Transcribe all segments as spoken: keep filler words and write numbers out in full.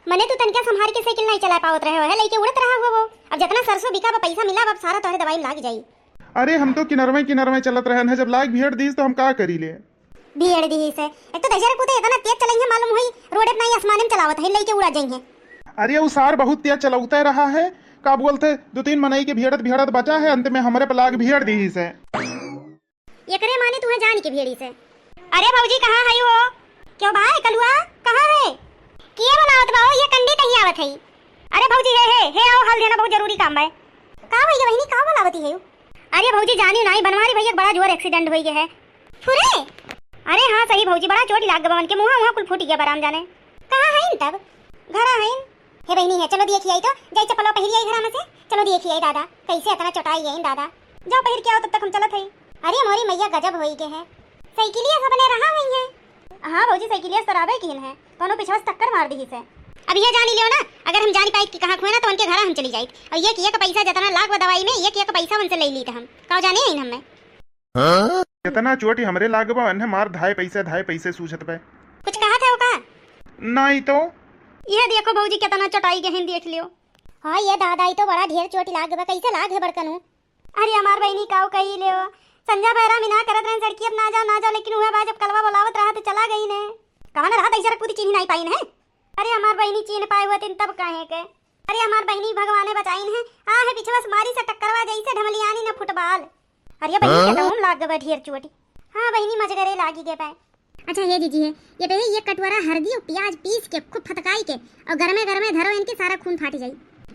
मने तू तनिका संभार के साइकिल नाहीं चलाए पावत रहे हो, है लइके उड़त रहा हुआ वो। अब जतना सरसों बिका बा, पैसा मिला बा, अब सारा तोहरे दवाई में लाग जाई। अरे हम तो किनरवे किनरवे चलत रहन है, जब लाग भियड़ दीस तो हम का करी ले? भियड़ दीस है, एक तो दहिजरा पूते इतना तेज चलइहैं, मालूम होई रोडे पे नाहीं आसमाने में चलावत है, लइके उड़ा जइहैं। अरे उ सार बहुत तेज चलउते रहा है, का बोलते दो तीन मनई के भियड़त भियड़त बचा है, अंत में हमरे पे लाग भियड़ दीस है। एकरे माने तुहैं जान के भियड़ी से। अरे भौजी, कहाँ है हो? क्यों भाई कलुआ, कहाँ है? किए बोलावत बा हो? ये कंडी तही आवत है। अरे भौजी, हे, हे, हे आओ, हाल देना, बहुत जरूरी काम बा। का भैया बहिनी, का बोलावती है? अरे भौजी, जानी नाहीं, बनवारी भैया के बड़ा जोर accident होइ गए है। फुरे? अरे हाँ सही भौजी, बड़ा चोट लाग गवा उनके, मुँहा, मुँहा कुल फूट गया बराम जाने। कहाँ है इन तब? घरा है इन। हे बहिनी है, चलो देखी आई तो, जाई चप्पलवा पहिरी आई घरा में से, चलो देखी आई दादा, कैसे इतना चोटाई गई दादा। जाओ पहिर के आओ, तब तक हम चलत हई। अरे मोरी मैया, गजब होई के है, साइकिलिया सबने रहा हुई है। हाँ भौजी, साइकिलिया सराबे कीन है, कौनो पिछवा से टक्कर मार दी से। अब ये जानी लियो ना, अगर हम जानी पाई कि कहाँ खुए ना तो उनके घर हम चली जाई, और ये किया का पैसा जितना लाग बा दवाई में, ये किया का पैसा उनसे ले ली तो हम का जाने आई हमें। हाँ? इतना चोट हमरे लाग बा, अन्हे मार धाय पैसे, धाय पैसे सूझत बा। कुछ कहा था का? नाहीं तो। ये देखो भौजी, कितना चोटाई गहन देख लियो। हाँ ये दादा, ई तो बड़ा ढेर चोट लाग बा, कैसे लाग है बड़कनू? अरे हमार बहिनी काऊ कही ले हो, संझा भैरा मिना करत रहन सड़की अब ना जाओ ना जाओ, लेकिन उहे बा जब कलवा बोलावत रहा तो चला गई ने। कवन रहा दहिजरा पूती चीन्ही नाहीं पाइन है। अरे हमार बहिनी चीन्ह पाए हुए तीन तब काहे के। अरे हमार बहिनी भगवाने बचाइन है, आ है पिछवा से मारी से टक्करवा जैसे ढमलियानी न फुटबॉल। अरे बहिनी हाँ? के तो लाग गवा ढेर चोट। हाँ बहिनी मजगरे लागी गए पाए। अच्छा हे जीजी है, ये पे एक कटोरा हरदी और प्याज पीस के खूब फतकाई के और गरमे गरमे धरो, इनके सारा खून फाटी जाई।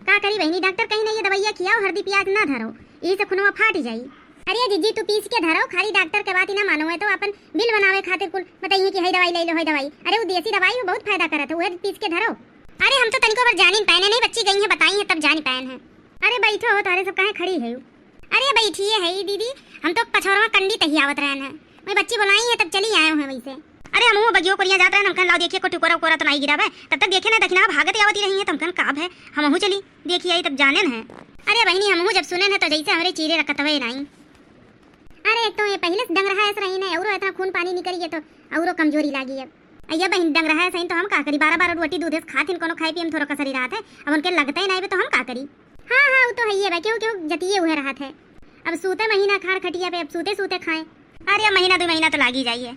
का करी बहिनी, डॉक्टर कहीं नहीं ये दवाइया खियाओ, हरदी प्याज ना धरो, यही से खूनवा फाटी जाई। अरे जीजी तू पीस के धरो, खाली डॉक्टर के बात ही ना मानो है तो अपन बिल बनावे खातिर कुल बताइए कि हई दवाई ले लो, हई दवाई। अरे वो देसी दवाई हो, बहुत फायदा करत है, वो पीस के धरो। अरे हम तो तनिको बार जानी पाए नहीं, बच्ची गई है बताई है तब जानी पाए हैं। अरे बैठो हो, तारे सब काहे खड़ी है? अरे बैठिए है दीदी, हम तो पछौरवा कंडी तही आवत रहन है। मैं बच्ची बोलाई है तब चली आए हैं वैसे। अरे हमहू बगियो कोरिया जात रहन, हम कहन लाओ देखिए को टुकोरा उकोरा तो नाहीं गिरा बे। तब तक देखे ना दखिना भागत आवत ही रही है, तो हम कहन का है, हमहू चली देखी आई तब जाने न है। अरे बहिनी हमहू जब सुने न तो जैसे हमरे चीरे रकतवे नाहीं। अरे एक तो ये पहले से डंग रहा है रही ने, औरो इतना खून पानी निकल गया तो औरो कमजोरी लागी अब। अय्या बहिन डंग रहा है सही तो हम का करी, बारह बारह रोटी दूध से खात हिन, कोनो खाए पिए में थोड़ा कसरी रहत है, अब उनके लगते ही नाहीं बे तो हम का करी। हाँ, हाँ, वो तो है ही है बे, क्यों, क्यों जतिये हुए रहत है। अब सूते महीना खाड़ खटिया पे, अब सूते, सूते खाएं। अरे, महीना, दो महीना तो लाग ही जाइए।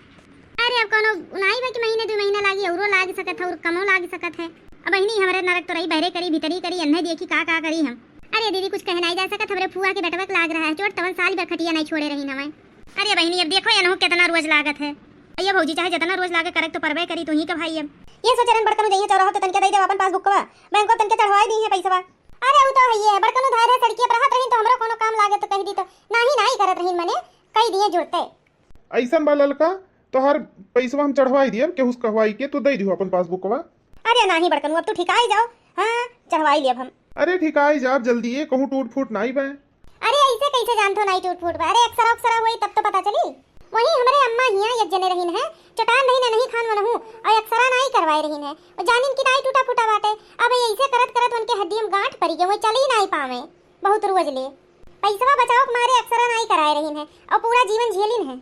अरे, अब कोनो नाहीं बे कि महीने, दो महीना लागी, औरो लाग सकत है, और कमो लाग सकत है। अब बहिनी, हमरे नरक तो रही, बहरे करी, भीतरी करी, अन्हे देखी, का, का करी हम। अरे दीदी, कुछ कहे नाहीं जा सकत, हमरे फुआ के बेटवा के लाग रहा है चोट, तवन साल भर खटिया नाहीं छोड़े रही हमें। अरे बहिनी, अब देखो, एनहू कितना रोज लागत है। अय्या भौजी, चाहे जितना रोज लागे, करे तो परबे करी, तू ही का भाई अब। ये सोच रहन बड़कनू जइहे चौराहो तो तनके दे दे अपन पासबुकवा, बैंको तनके चढ़वाई दी है पैसवा। अरे, उ तो हइये है, बड़कनू धाय धाय सड़किया पर रहत रहीन, तो हमरो कोनो काम लागे तो कह दी, तो नाही, नाही करत रहीन, मने कह दिए जुड़ते। ऐसन बा ललका, तोहार पैसवा हम चढ़वाई दियब, केहू से कहवाई के, तू दे दिहो अपन पासबुकवा। अरे नाही बड़कनू, अब तू ठिकाई जाओ, हाँ, चढ़वाई लियब हम। अरे ठिकाई जाब जल्दी, ये कहूँ टूट फूट नाही बा। अरे ऐसे कैसे जानत हो नाही टूट फूट बा? अरे एक्सरा उक्सरा होई तब तो पता चली। वहीं हमरे अम्मा हियाँ एक जने रहीन है, चटान रहीन, नहीं खान मनहू, और एक्सरा नाही करवाए रहीन है, और जानिन की नाही टूटा फूटा बाटे। अब ऐसे करत करत उनके हड्डी में गांठ पड़ी गए, वो चली नाही पावे, बहुत रोज ले। पैसवा बचाव के मारे एक्सरा नाही कराए रहीन है, और पूरा जीवन झेलिन है।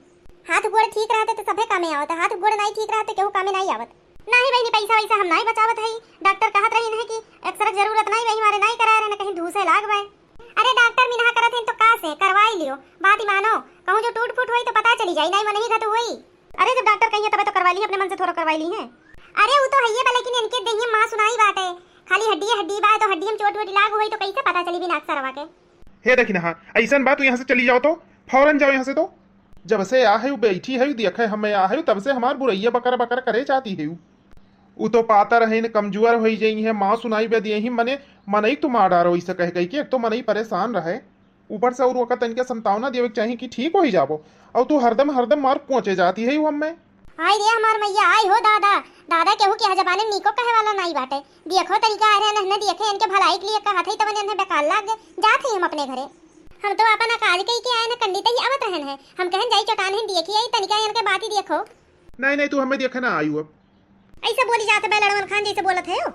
हाथ गोड़ ठीक रहते तो सभे कामे आवत, हाथ गोड़ नाही ठीक रहते केहू कामे नाही आवत। नाही बहिनी, पैसा वैसा हम नाही बचावत हई, डॉक्टर कहत रहीन है कि एक्सरा के जरूरत नाही, वही मारे नाही कराए रहे, न कहीं धूसे लाग बाय। अरे डॉक्टर मिनहा करत हैं तो का से करवाई लियो, बात ही मानो, कहूँ जो टूट फूट होई तो पता चली जाई, नाही मनही घत होई। अरे जब डॉक्टर कहिए तबे तो करवाई ली, अपने मन से थोड़ा करवाई ली है। अरे वो तो हइये बा, लेकिन इनके देहिए माँ सुनाई बाटे, खाली हड्डी हड्डी बा, तो हड्डी में चोट वोट लाग होई तो कैसे पता चली बिना अक्सरवा के? हे देखी ना, हाँ, ऐसन बा, तू यहाँ से चली जाओ तो, फौरन जाओ यहाँ से तो। जब से आ है, वो बैठी है, वो देखे हमें आ है, तब से हमार बुरैया बकर बकर करे जाती है। वो तो पातर है, न कमजोर होई जाई है, माँ सुनाई बे दिए ही, मने मनई तो मार डारो, इसे कह कह के, एक तो मनई परेशान रहे, ऊपर से और ओकर तनिका संतावना देवे के चाही कि ठीक होई जाबो, और तू हरदम, हरदम मार पहुँचे जाती है वो हमें। आई रे हमार मैया, आई हो दादा, दादा केहू के जबाने नीको कहे वाला नाई बाटे। देखो तनिका आ रहे न, न देखे इनके भलाई के लिए कहत है, तवन इन्हें बेकार लाग गए, जात ही हम अपने घरे। हम तो अपन काज कही के आए न, कंडी तही आवत रहन है, हम कहन जाई चौटान है, देखी आई तनिका इनके बात ही देखो। नहीं, नहीं, तू हमें देखे ना आयु अब। ऐसे बोली जात है बे लड़वन खान, जैसे बोलत है हो।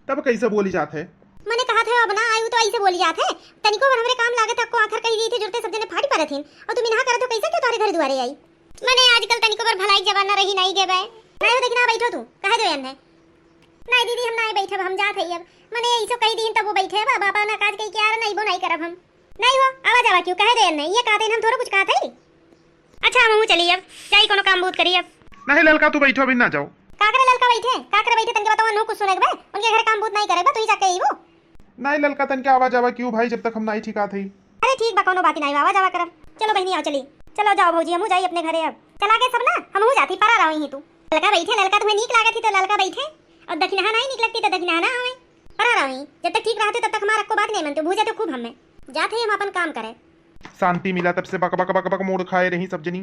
तब कैसे बोली जात है? मने कहत है अब ना आयु तो ऐसे बोली जात है। तनिको भर हमरे काम लागत है, को आखर कही गई थी, जुड़ते सब जने फाटी परत हिन। और तू मिनहा करत हो, कैसे क्यों तोहरे घर दुआरे आई? मने आजकल तनिको भर भलाई जमाना रही नहीं गे बे। नहीं हो, देखी ना, बैठो तू, कहे दो एन्हे। नहीं दीदी, हम नहीं बैठब, हम जात हई अब। मने ऐसो कही दीन तब वो बैठे, अब बापा ना काज कही के यार नहीं, वो नहीं करब हम। नहीं हो, आवा जावा क्यों कहे दे नहीं, ये कहते हम थोड़ा कुछ कहते ही। अच्छा, हम चली अब, जाई कोनो काम बूत करी अब। नहीं ललका, तू बैठो, अभी ना जाओ। का करे ललका बैठे, का करे बैठे, तनके बताओ, नु कुछ सुने के बे, उनके घर काम बूत नहीं करे बे, तू ही जाके आई वो। नहीं ललका, तनके आवा जावा क्यों भाई, जब तक हम नहीं ठिकात हई। अरे ठीक बा, कोनो बात नहीं, आवा जावा करब। चलो बहिनी, आओ चली। चलो जाओ भौजी, हमहू जाई अपने घरे अब। चला गए सब ना, हमहू जाती, परा रहो ही तू। ललका बैठे, ललका तुम्हें नीक लागत ही तो ललका बैठे। और दखिनहा नहीं नीक लगती तो दखिनहा ना आवे। परा रहो ही, जब तक ठीक रहते तब तक हमारा को बात नहीं मनते, भूजा तो खूब हमें। जाते ही हम अपन काम करे। शांति मिला तब से बक बक बक बक मूड़ खाए रही सब जनी।